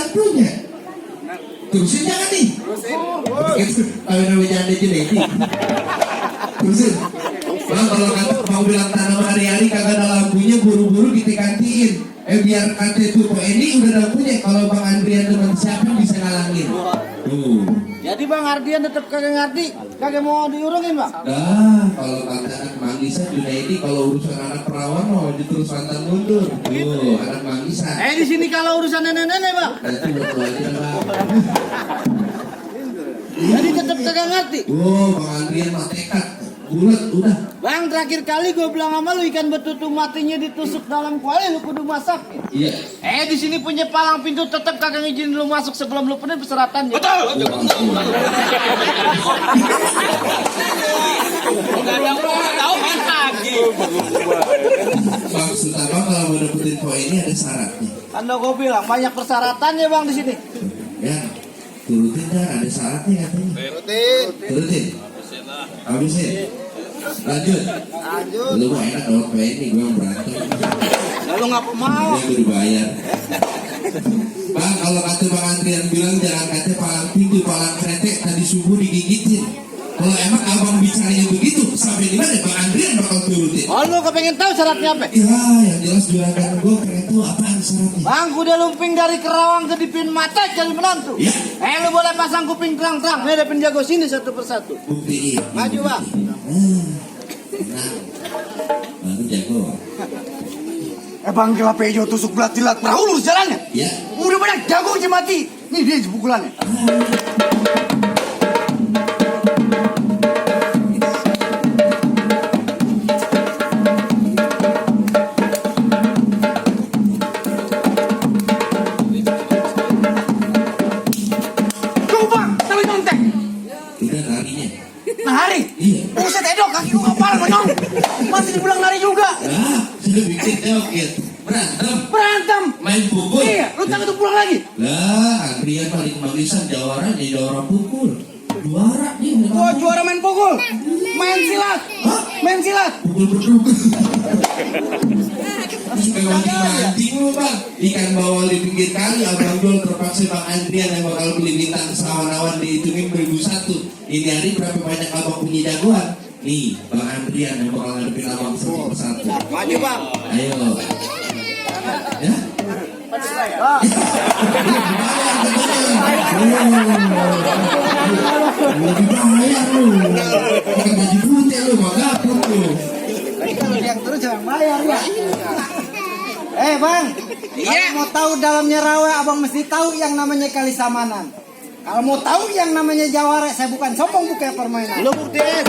udah punya. Terusin jangan nih. Kalau namanya ada jelek. Terusin. Bang, kalau mau bilang tanam hari-hari kagak ada lampunya, buru-buru gantiin. Biar kata itu kok ini udah ada punya. Kalau Bang Andrian teman siapa bisa ngalangin. Tuh. Jadi Bang Ardian tetap kagak ngerti, kagak mau diurungin Bang. Kalau kata Manggisa Junaidi kalau urusan anak perawan mau terus pantang mundur. Tuh, anak Manggisa. Di sini kalau urusan nenek-nenek Bang. Nanti betul aja Bang. Jadi tetap kagak ngerti. Bang Andrian mah tekad. Bulat udah. Bang, terakhir kali gue bilang sama lu ikan betutu matinya ditusuk dalam kuali lu kudu masak. Iya. Di sini punya palang pintu tetap kagak ngizinin lu masuk sebelum lu penuh persyaratannya. Betul. Tahu kan lagi. Maksud abang kalau mau dapetin poin ini ada syaratnya. Kan gue bilang banyak persyaratannya Bang di sini. Ya, turutin dah ada syaratnya katanya. Turutin. Habisin. Lanjut. Lu mah enak kalau poin ini gue yang berantem. Lalu ngapa mau? Dia udah bayar. Bang, kalau kata Bang Andrian bilang jangan kata palang pintu, palang kretek tadi subuh digigitin. Kalau emang abang bicaranya begitu, sampai di mana Bang Andrian bakal turutin? Oh, lu kepengen tahu syaratnya apa? Ya, yang jelas juragan gue itu apaan syaratnya? Bang, udah lumping dari Kerawang ke Dipin Mata cari menantu. Ya. Lu boleh pasang kuping terang-terang. Nih ada penjago sini satu persatu. Buktiin. Maju Bang. Nah, baru jago. Bang Gila Pejo tusuk belat jilat perahu lurus jalannya. Ya. Udah banyak jago aja mati. Nih dia pukulannya. Tuh Bang, tapi nontek. Udah larinya. Nari. Iya. Buset Edo, kaki lu ngapal menong. Masih dibilang nari juga. Sudah bikin teokit. Berantem. Main pukul. Iya, lu takut tuh pulang lagi. Lah, Andrian paling magisan jawara jadi jawara pukul. Juara nih. Gua juara main pukul. Main silat. Main silat. Pukul berduk. Terus mancing lu Bang. Ikan bawal di pinggir kali, abang jual terpaksa Bang Andrian yang bakal beli bintang sawan-awan dihitungin 2001. Ini hari berapa banyak abang punya jagoan? Nih, Bang Andrian yang bakal ngadepin abang satu persatu. Maju Bang. Ayo. Ya? Lebih bayar lu. Bukan gaji putih lu, mau gabung lu. Kalau yang terus jangan bayar ya. Bang, kalau mau tahu dalamnya rawa, abang mesti tahu yang namanya kali samanan. Kalau mau tahu yang namanya jawara, saya bukan sombong, bukan permainan. Lu buktiin.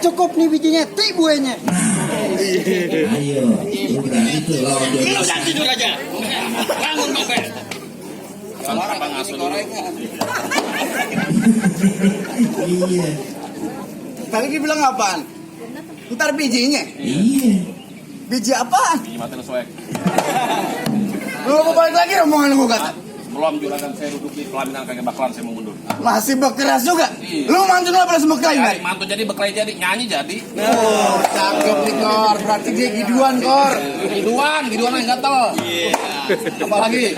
Cukup nih bijinya, buahnya. Ayo, udah itu lawan Lu udah tidur aja. Bangun Bapak. Kalau abang ngasuh Iya. Tadi dia bilang apaan? Ntar bijinya. Iya. Biji apaan? mati lu soek. Lu mau balik lagi omongan lu kata. Belum juragan saya duduk di pelaminan kagak bakalan saya mau mundur. Masih bekeras juga. Iya. Lu mantu lu apa semua Jadi kali? mantu jadi bekelai jadi nyanyi jadi. Oh, cakep nih Kor. Berarti dia giduan Kor. Giduan aja gatel. Iya. Apalagi?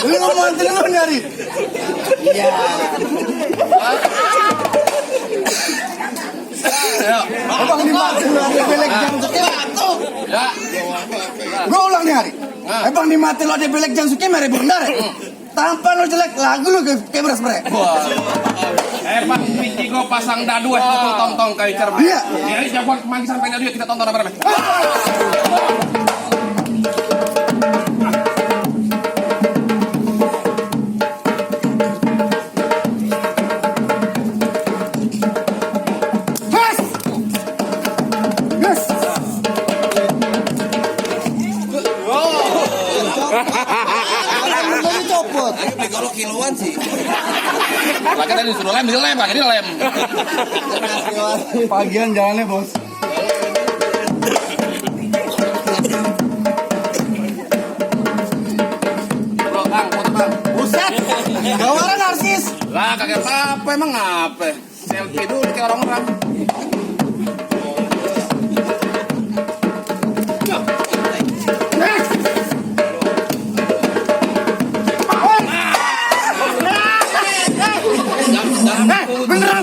Lu ngomong lu nyari. Iya. Ayo. Abang dimati lu ada belek jam sekian. Ya. Gue ulang nih hari. Abang dimati lu ada belek jam sekian mere bundar. Tampan lu jelek, lagu lu kayak beras bre. Wah. Pak, biji gua pasang dadu betul tong-tong kayak cermin. Iya. Ini jagoan kemanggi sampai dadu kita tonton apa-apa. Kalau kiloan sih. Lagi tadi disuruh lem, dilem, lagi dilem. Pagian jalannya bos. pakai apa emang apa? Selfie dulu kayak orang-orang.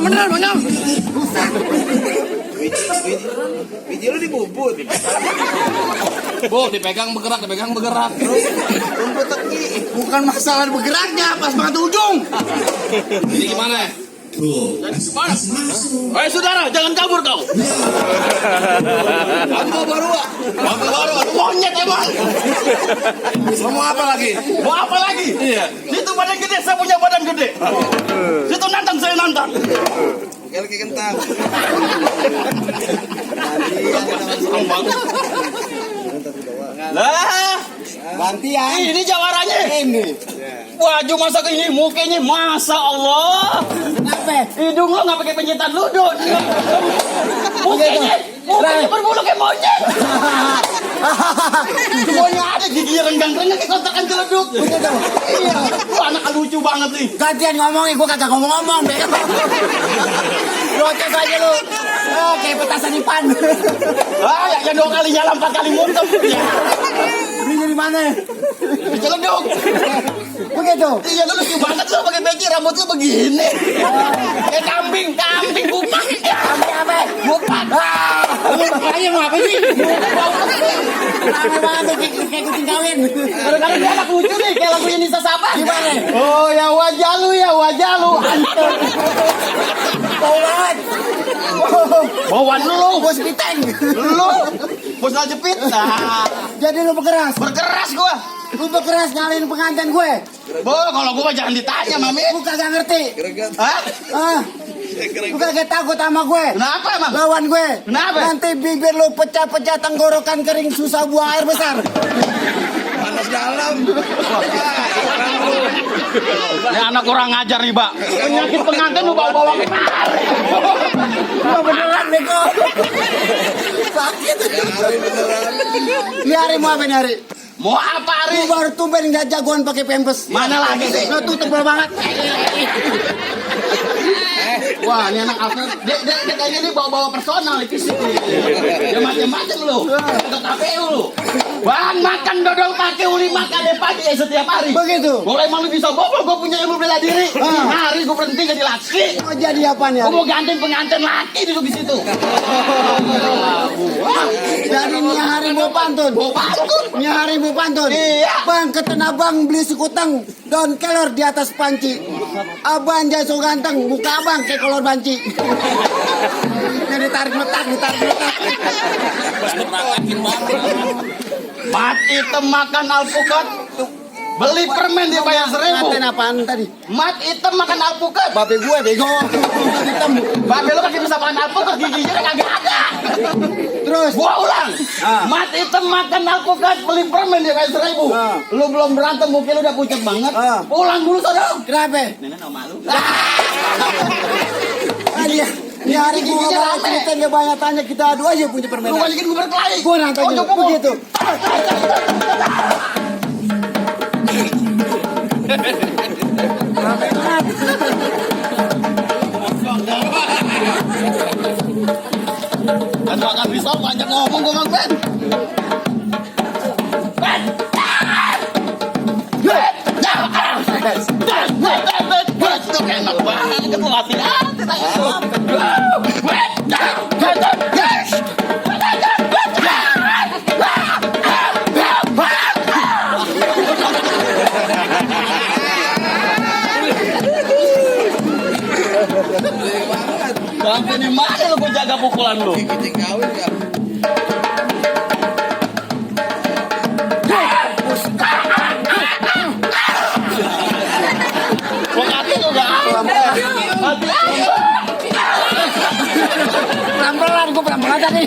Beneran Bang. Video lu dibubut. Bu, dipegang bergerak. Rumput teki. Bukan masalah bergeraknya, pas banget ujung. Ini gimana? Tuh, masuk. Hei saudara, jangan kabur kau. Aku baru, monyet emang. Mau apa lagi? Mau apa lagi? Iya. Situ badan gede, saya punya badan gede. Situ nantang, saya nantang. Lagi kentang. Lah, Gantian. ini jawarannya. Ini. Baju masa ini, mukanya masa Allah. Kenapa? Hidung lo nggak pakai pencetan ludut. Mukanya berbulu kayak monyet. Semuanya ada gigi renggang-renggang kayak kotakan celeduk. Iya, lu anak lucu banget nih. Gantian ngomongin, gua kagak ngomong-ngomong deh. Protes aja lu. Oh, kayak petasan ipan. Ah, yang 2 kali nyala 4 kali muntem. Ya. Belinya di mana? Di celeduk. Begitu. Iya, lu lucu banget lu pakai peci, rambut lu begini. Kayak kambing bukan. Kambing apa? Bukan. Lu makanya mau apa sih? Rame banget tuh, kayak kucing kawin. Kadang-kadang dia anak lucu nih, kayak lagunya Nisa Saban. Gimana? Oh ya wajah lu. Antum. Bau banget. Bauan lu. Bos piteng. Lu. Bos jepit. Nah, Jadi lu berkeras. berkeras gua. Lu berkeras nyalain pengantin gue. Bo, kalau gua jangan ditanya, Mami. Lu kagak ngerti. Hah? Ah. Lu kagak takut sama gue. Kenapa, Emang? Lawan gue. Kenapa? Nanti bibir lu pecah-pecah, tenggorokan kering, susah buang air besar. Panas dalam. Ini anak kurang ngajar nih, Pak. Penyakit pengantin lu bawa-bawa kemari. Beneran bego. Sakit. Ini hari mau apa nih hari? Mau apa, Ari? Lu baru tumben nggak jagoan pakai pempes. Mana lagi sih? Lu tuh tebal banget. Wah, ini anak apa? Dia kayaknya dia bawa-bawa personal di fisik nih. Dia macam-macam lu. Ke KPU lu. Bang, makan dodol pakai uli makan deh pagi setiap hari. Begitu. Mulai malu bisa bobol, gue punya ilmu bela diri. Hari gue berhenti jadi laki. Mau jadi apa nih? Gue mau gantiin pengantin laki duduk di situ. Jadi ini hari mau pantun. Mau pantun. Ini hari mau pantun. Iya. Bang ke Tanah Abang beli sekutang daun kelor di atas panci. Abang jaso ganteng, muka abang kayak kolor banci. Jadi tarik letak. Mat hitam makan alpukat. Beli permen dia bayar 1.000. Ngatain apaan tadi? Mat hitam makan alpukat. Babe gue bego. Hitam. Babe lu kagak bisa makan alpukat, giginya kagak ada. Terus Gua ulang. Mat hitam makan alpukat, beli permen dia bayar 1.000. Lu belum berantem, mungkin lu udah pucat banget. Pulang dulu saudara. kenapa? Nenek nama lu. Ini hari gue mau cerita dia banyak tanya, kita adu aja punya Lu permainan. balikin gue berkelahi. Gue nantangin begitu. Aduh, akan pisau banyak ngomong gue Bang Ben. Enak banget lu hati-hati. Sampai di mana lu gue jaga pukulan lu? Gua kaki juga. Pelan-pelan gue pelan-pelan tadi.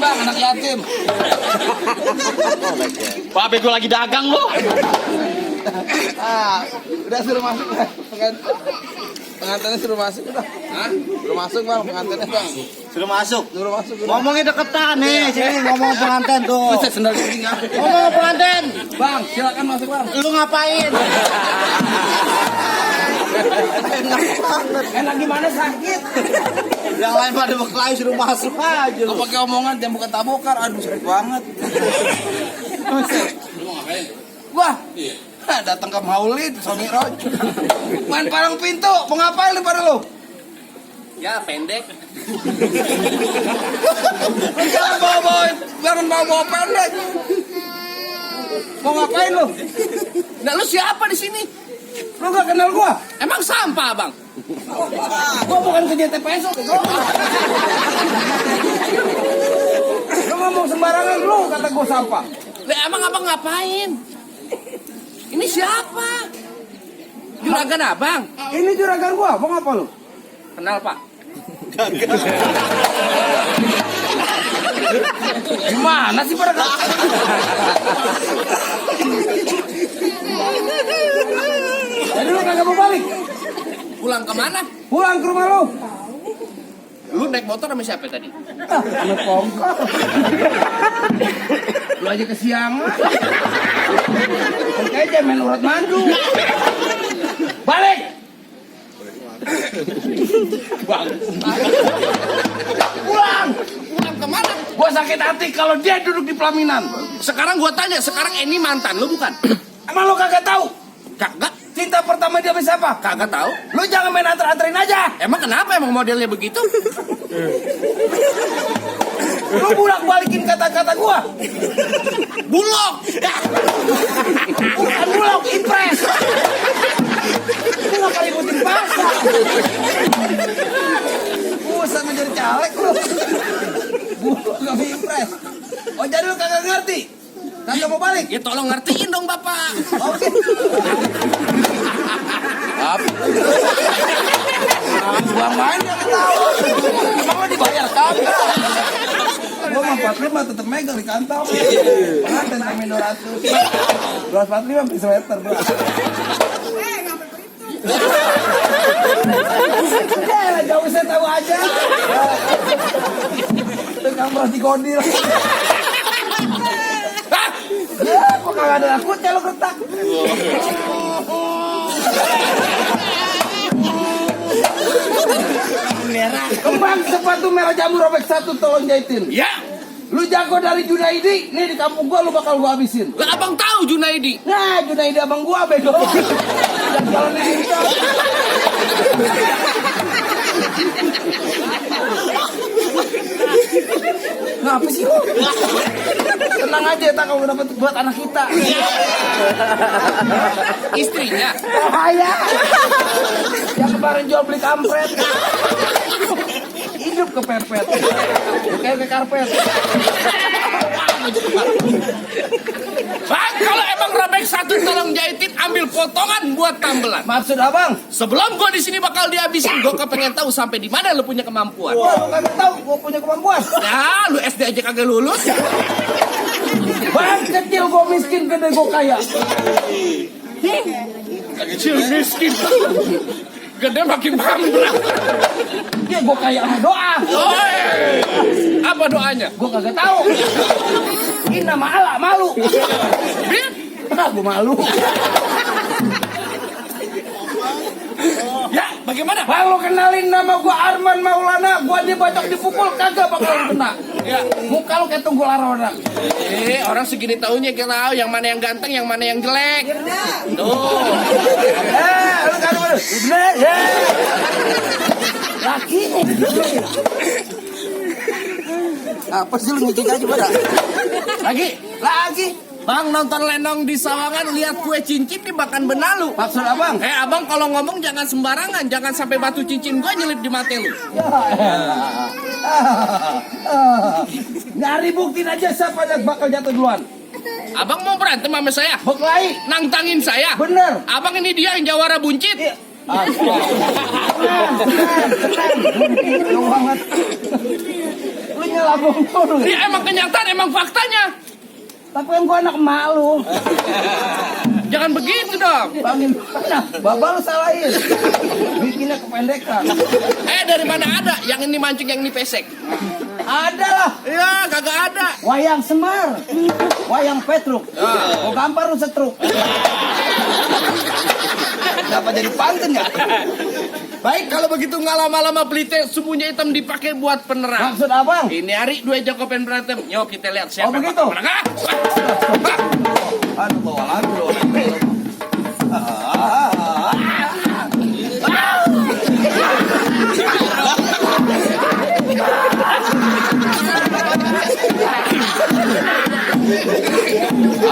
bang, anak yatim. Pak bego lagi dagang lo. Udah suruh masuk bang. Pengantinnya suruh masuk udah. Suruh masuk bang, pengantinnya bang. Suruh masuk. Suruh masuk udah. Ngomongnya deketan nih, sini ngomong pengantin tuh. Saya sendal tinggal. Ngomong pengantin. Bang, silakan masuk bang. Lu ngapain? Enak gimana sakit? Yang lain pada berkelahi suruh masuk aja Kau lu. pakai omongan jangan bukan tabokar, aduh sering banget. Wah, datang ke Maulid, Sony Roj. Main palang pintu, mau ngapain lu pada lu? Ya pendek. Lu jangan bawa pendek. Mau ngapain lu? Nah lu siapa di sini? Lu gak kenal gua? Emang sampah bang? Gua bukan kerja TPS lu. Lu ngomong sembarangan lu kata gua sampah. Lah emang abang ngapain? Ini siapa? Juragan abang? Ini juragan gua, mau ngapa lu? Kenal pak? Gimana sih pada Jadi lu kagak mau balik? Pulang kemana? Pulang ke rumah lu. Lu naik motor sama siapa tadi? Sama Pongkol. Lu aja kesiangan. Kayaknya main urat mandu. Balik. Bang. Pulang. Pulang kemana? Gua sakit hati kalau dia duduk di pelaminan. Sekarang gua tanya, sekarang ini mantan lu bukan? Emang lu kagak tahu? Kagak. Cinta pertama dia sama siapa? Kagak tahu. Lu jangan main antar-anterin aja. Emang kenapa emang modelnya begitu? Lu bulak-balikin kata-kata gua. Bulog. Bukan bulog, impres. Lu ngapa ributin pasar? Usah menjadi caleg lu. Bulog sama impres. Oh jadi lu kagak ngerti? Kagak mau balik? Ya tolong ngertiin dong bapak. Oke. Buang main dia ketawa. Emang lo dibayar kagak? Gua mah 45 tetep megang di kantong. Pengantin kami 200. 245 beli sweater gua. Ya, jauh saya tahu aja. Tukang beras di Godil. Ya, kok kagak ada takutnya lo ketak. Merah. Kembang sepatu merah jamur robek 1 tolong jahitin. Ya. Lu jago dari Junaidi, nih di kampung gua lu bakal gua habisin. Lah abang tahu Junaidi? Nah, Junaidi abang gua bego. Dan kalau nih ngapa sih lu? Tenang aja, tak kalau dapat buat anak kita. Istrinya? Bahaya. Yang kemarin jual beli kampret. Hidup kepepet. Kayak ke karpet. Bang, kalau emang robek 1 tolong jahitin, ambil potongan buat tambelan. Maksud abang? Sebelum gua di sini bakal dihabisin, gua kepengen tahu sampai di mana lu punya kemampuan. Wah, lu kagak tahu gua punya kemampuan. Ya, lu SD aja kagak lulus. Bang, kecil gua miskin, gede gua kaya. Kecil miskin. Gede makin bangga. Ya gua kaya sama doa. Apa doanya? Gua kagak tahu. Inna ma'ala malu. Gua malu. Ya, bagaimana? Bang, lo kenalin nama gua Arman Maulana. Gua dibacok dipukul kagak bakal kena. Ya, muka lo kayak tunggul arona. Orang segini taunya kita tahu yang mana yang ganteng, yang mana yang jelek. Tuh. Lu kan mana? Ya. Laki. Apa sih lu ngicik aja pada? Lagi. Bang nonton lenong di Sawangan lihat kue cincin dimakan benalu. Maksud abang? Abang kalau ngomong jangan sembarangan, jangan sampai batu cincin gua nyelip di mata lu. Nyari buktiin aja siapa yang bakal jatuh duluan. Abang mau berantem sama saya? Berkelahi, nantangin saya. Bener. Abang ini dia yang jawara buncit. Iya. Tenang banget. Lu nyala lambung turun. Ya emang kenyataan, emang faktanya. Tapi kan gua anak malu. Jangan begitu dong. Bangin mana? Bapak lu salahin. Bikinnya kependekan. Dari mana ada? Yang ini mancing, yang ini pesek. Ada lah. Ya, kagak ada. Wayang Semar. Wayang Petruk. Oh gampar lu setruk. Kenapa jadi pantun ya? Baik, kalau begitu nggak lama-lama pelite sumbunya hitam dipakai buat penerang. Maksud abang? Ini hari dua jago pengen berantem. Yuk kita lihat siapa. Oh, begitu? yang menang. Aduh bawa lagu loh.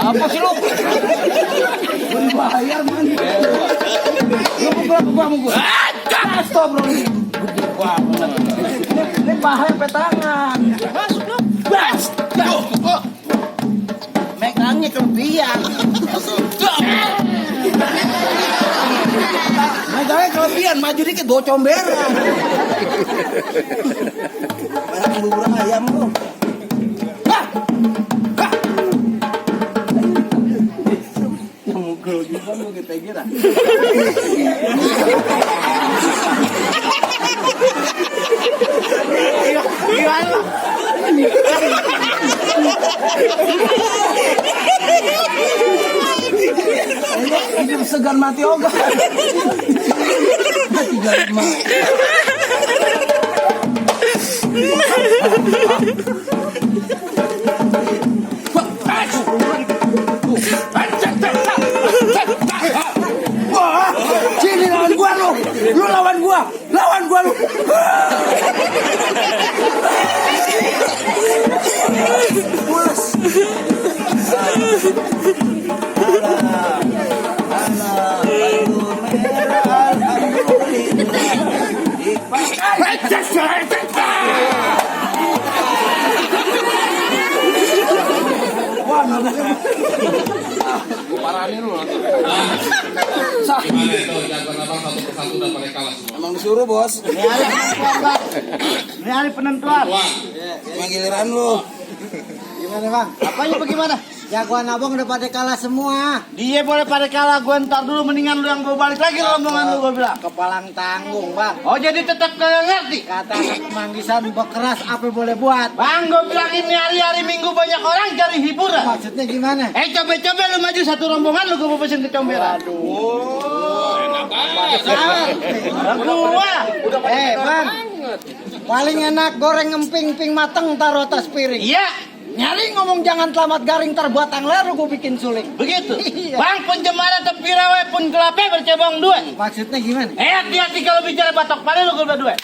Apa sih lu? Belum bayar man. Lu berapa gua sama gua? Stop bro. Gede banget. Ini bahaya petangan. Masuk lu. Bas. Megangnya kelebihan. Megangnya kelebihan, maju dikit bawa comberan. Banyak bubur ayam lu. Yang mukul juga lu kita kira. Hidup segar mati ogah. Mati galit mah. Sini lawan gua lu. Lu lawan gua. Lawan gua lu. Parahin lu. Gimana itu jagoan abang satu persatu udah pada kalah semua. Emang disuruh bos. Ini hari penentuan. Wah, Emang giliran lu. Gimana bang? Apanya bagaimana? Jagoan abang udah pada kalah semua. Dia boleh pada kalah, gue ntar dulu mendingan lu yang gue balik lagi rombongan lu gue bilang. Kepalang tanggung bang. Oh jadi tetap kagak ngerti? Kata manggisan bekeras apa boleh buat? Bang gue bilang ini hari-hari Minggu banyak orang cari hiburan. Maksudnya gimana? Coba-coba lu maju satu rombongan lu gue mau pesen ke comberan. enak Gua. Bang. Paling enak goreng emping-ping mateng taruh atas piring. Iya. Nyari ngomong jangan selamat garing terbuat angler gue bikin suling. Begitu. Iya. Bang pencemaran tepi rawe pun kelape bercabang dua. Maksudnya gimana? Hati-hati kalau bicara batok pare lu gue dua.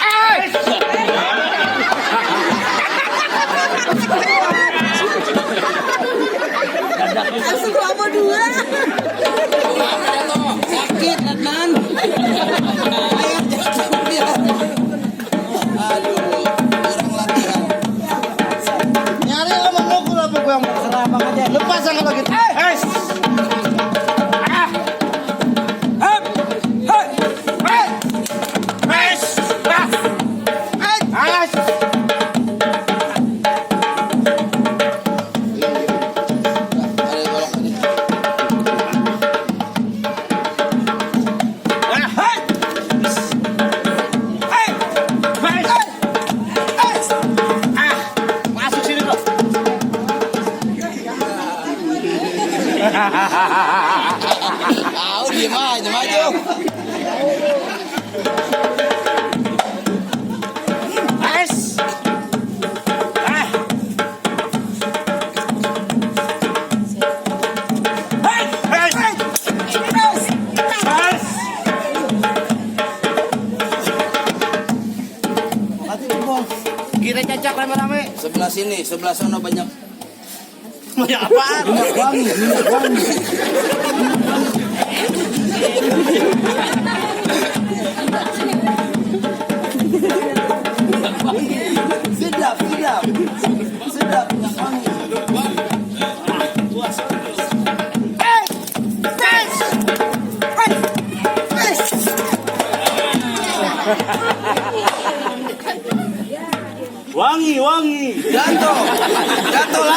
Masuk apa dua? Sakit nan. Air jatuh dia. Aduh, kurang latihan. Nyari lo memukul apa gue yang serah abang aja. Lepas yang kalau gitu. Masuk sini bro. Tahu diem aja maju. Kita cacak rame-rame. Sebelah sini, sebelah sana banyak. Banyak apaan? Minyak wangi, minyak wangi. Sedap, sedap. Sedap minyak wangi. Wangi. Jatuh lagi.